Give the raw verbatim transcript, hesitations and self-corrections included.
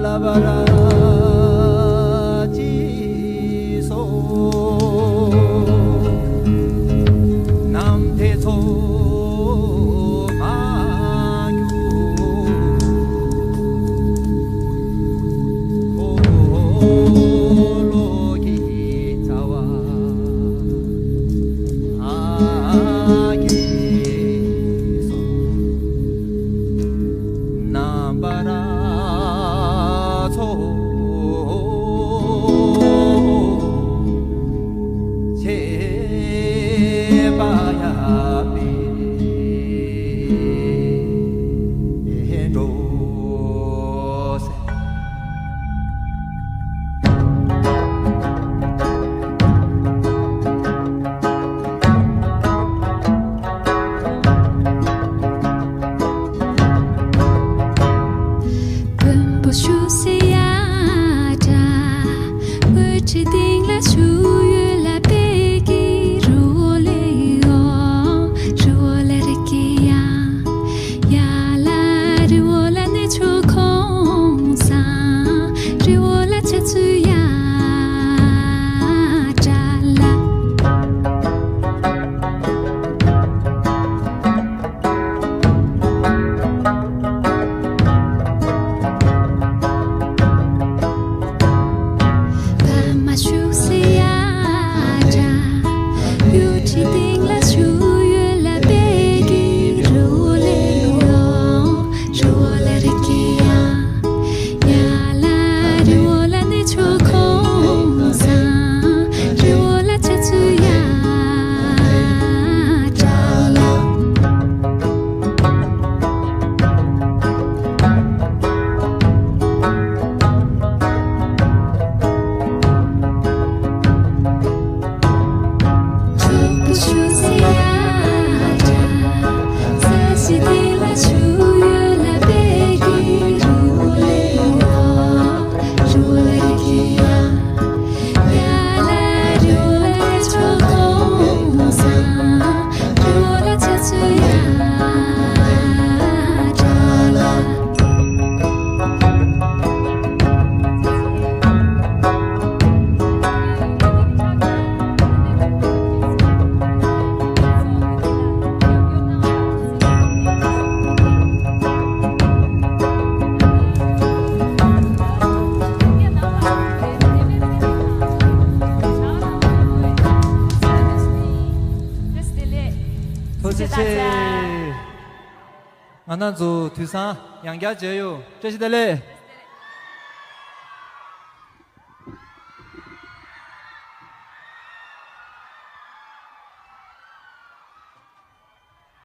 རྣམ་པར་ཚོགས་བྱེད་པ་ཡང་མེད་འགྲོ། བོན་པོ་ཤུགས་སེ་ཡ་དྲ། དབུ་ཁྲིད་སྟེང་ལ་ཆུ་ཡོད་ལ་པད་ཀྱི་རི་བོ་ལས་འོ། རི་བོ་ལ་རི་སྐྱེས་ཡ། ཡ་ལ་རི་བོ་ལ་གནས་མཆོག་ཁོང་ས། རི་བོ་ལ་ཆ་ཚུ་ཡ་དྲ་ལ། ཐུགས་རྗེ་ཆེ། ང་རང་ཚོ་དུས་བཟང་ཡང་བསྐྱར་མཇལ་ཡོང་། བཀྲ་ཤིས་བདེ་ལེགས།